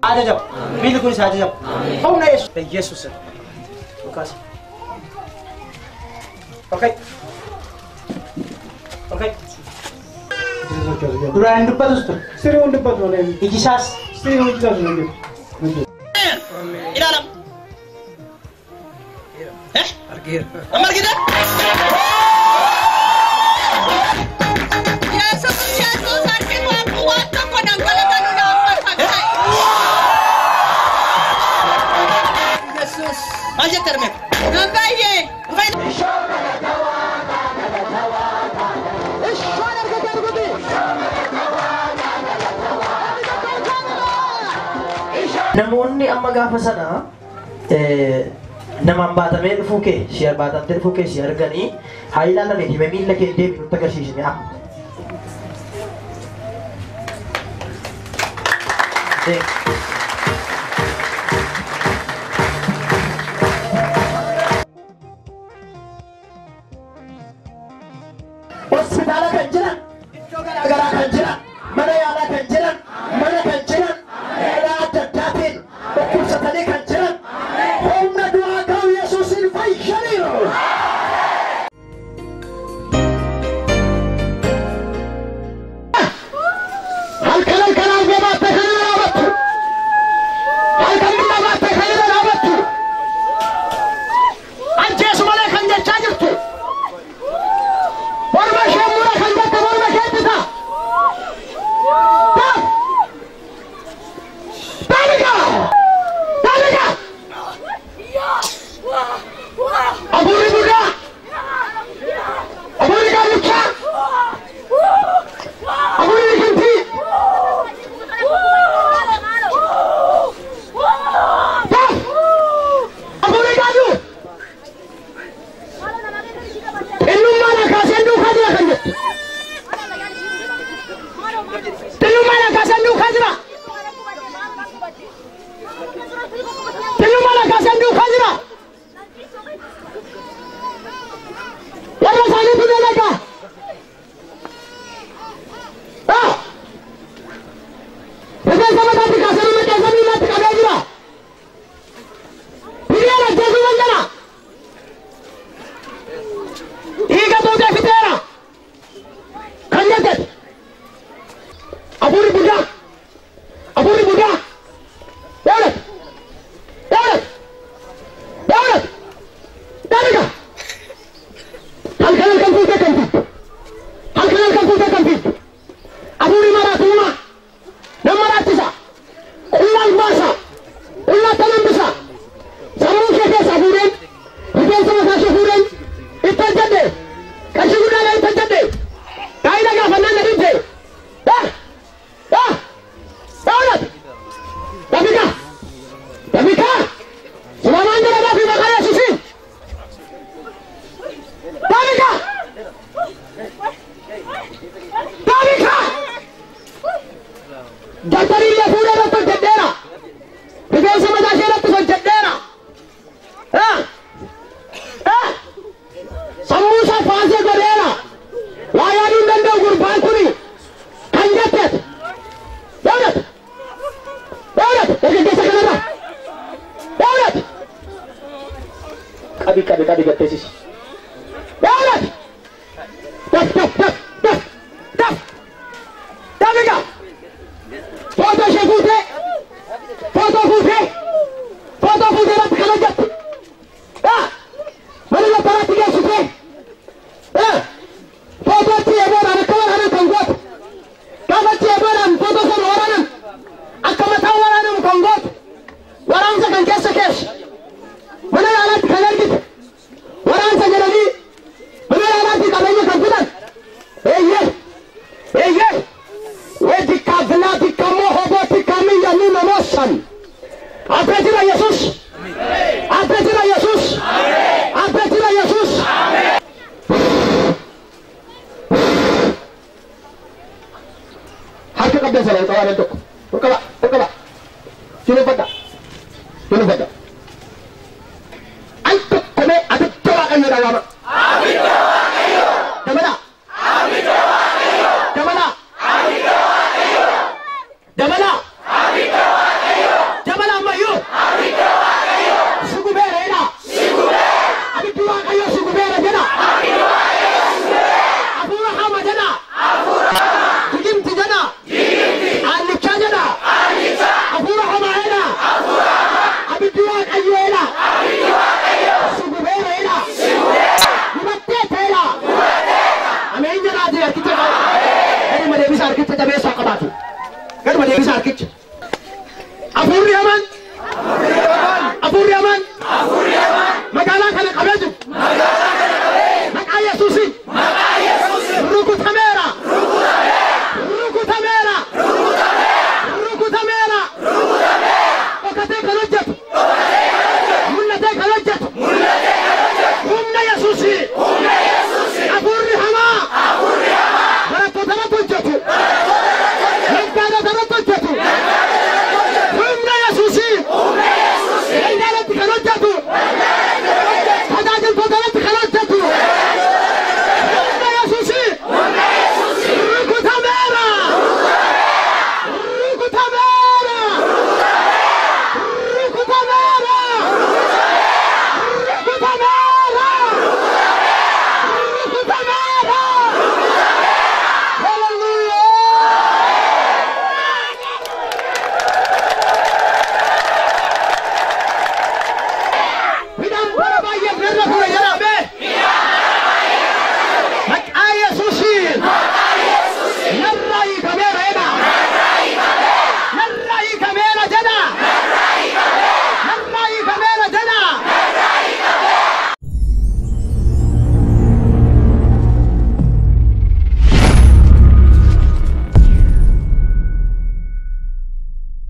Ajajamu. Miilli kunis ajajamu. Humna Yesuus. Yesuus. Lukaas. Okay. Okay. Duraan hin dubbatus ture. Sirrii hin dubbatu malee. Iji isaas. Sirrii hojii isaas hin hojjetu. Ilaalam. Argeera. Amma argite? Yesuus Yesuus harki waaqu waan tokko dhangala'aa nu dhaabbata ta'e. Yesuus. Maal jette harmee? Nan baay'ee. Namoonni amma gaafa sana namaan baatamee dhufuu kee si baatamtee dhufuu kee si arganii haa ilaalanii hime miilla kee deemi nutti agarsiisne amma. Hospitaala kan jiran, iddoo garaagaraa kan jiran, mana yaalaa kan jiran, mana kan jiran, karaa adda addaatiin dhukkubsatanii kan jiran, humna du'aa ga'u Yesuusiin fayyaniiru. Halkan halkan argee baattee kan irra dhaabattu. Halkan biyya baattee kan irra dhaabattu. Ajjeesu malee kan jechaa jirtu. Morma ishee mura kan jette morma ishee ittisa. Taaf! Taabika! Taabika! Abuurri guddaa! Abuurri gaallichaa! Abuurri liqimtii! Taaf! Abuurri gaaduu! Xinnummaadhaan kaaseen duukaa jira kan jettu. Xinnummaadhaan kaaseen duukaa jira. Xinnummaadhaan kaaseen duukaa jira. Warra isaaniitu dalagaa. Ah! Rifeensa mataatti kaasanii maxxansa miillaatti qabee jira. Hiriiraan ajjeesuu danda'aa. Dhiiga tuutee fixeera. Kan jettet. Abuurri guddaa. Abuurri guddaa. Dawlat. Dawlat. Dawlat. Dawlat. Halkan halkan fuutee kan fiigdu. Halkan halkan fuutee kan fiigdu. Abuurri maraatumaa. Nama maraachisa. Qullaan baasa. Qullaatti hambisa. Sammuu ishee keessa fuudheen. Rifeensa mataa ishee fuudheen. Itti hojjedhe. Qarshii guddaadhaan itti hojjedhe. Gaa'ila gaafannaan na dhibde. Ah! Ah! Dawlat! Dafika! Dafika! Sulamaan jala dafii maqaa Yesuusiin. Dafika! Dafika! Jaltanii illee fuudhee irratti hojjedheera. Rifeensa mataa ishee irratti hojjedheera. Ah! Ah! Sammuu isaa faasee godheera. Waa yaaduu hin danda'u gurbaan kuni. Kan jettet. Dawlat! Dawlat! Dargaggeessa kanarra. Dawlat! Qabi qabi qabi gatteessisi.